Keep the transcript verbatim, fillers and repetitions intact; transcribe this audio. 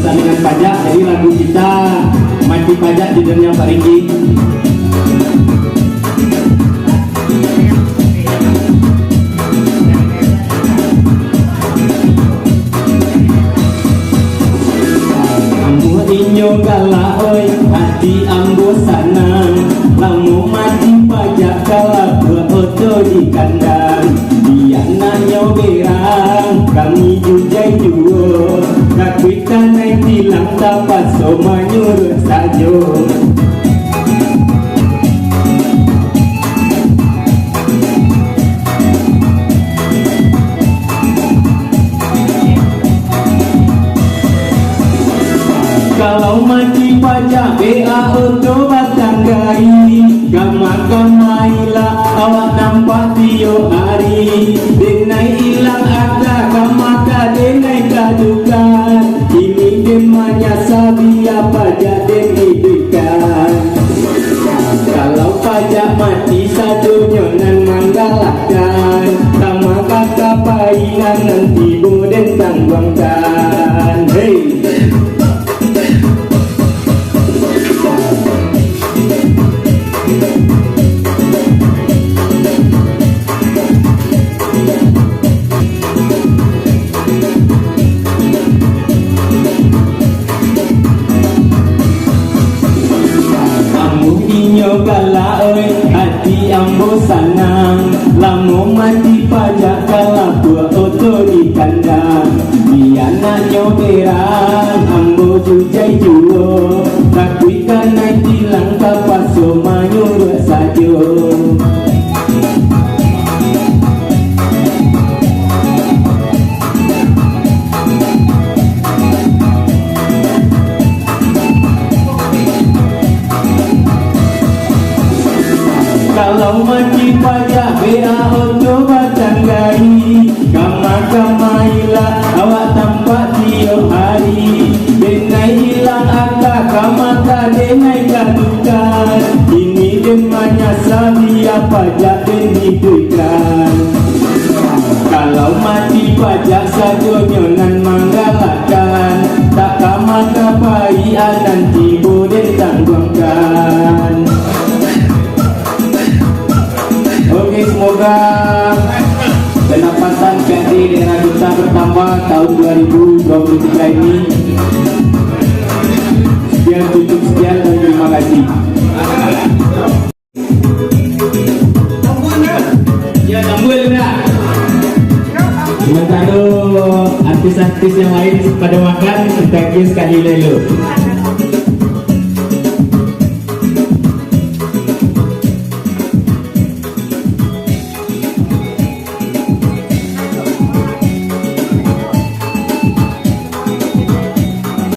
Dengan pajak, jadi lagu kita Mati Pajak judulnya, Pak Riki. Ambo inyo galak oi, ati ambo sanang, lamo mati pajak ka labuah oto di kandang. Di anaknyo berang, kami jujai juo, takuik kanai tilang, tapaso manyuruak sajo. Kalau mati pajak B A oto batanggai, kama-kama ilang awak nampak tiok hari. Denai ilang aka, kama ka denai ka dukan, kini den manyasa, bia pajak den iduikkan. Kalau pajak mati sadonyo nan manggalakkan, kama ka kapaingan nan tibo den tangguangkan. Hei! Ambo inyo galak oi, ati ambo sanang, lamo mati pajak ka labuah oto di kandang. Di anaknyo berang, ambo jujai juo, takuik kanai tilang, tapaso manyuruak sajo. Kalau mati pajak B A oto batanggai, kama-kama ilang awak tampak tiok hari. Denai ilang aka, kama ka denai ka dukan, kini den manyasa, bia pajak den iduikkan. Kalau mati pajak sadonyo nan manggalakkan, tak kama kapaikan nan tibo den tangguangkan. Oke, semoga pendapatan P A D daerah kita bertambah tahun dua ribu dua puluh tiga ini. Sekian, cukup sekian, dan terima kasih. Ya, tambah dulu, nak. Sementara artis-artis yang lain pada makan, kita kira sekali dulu.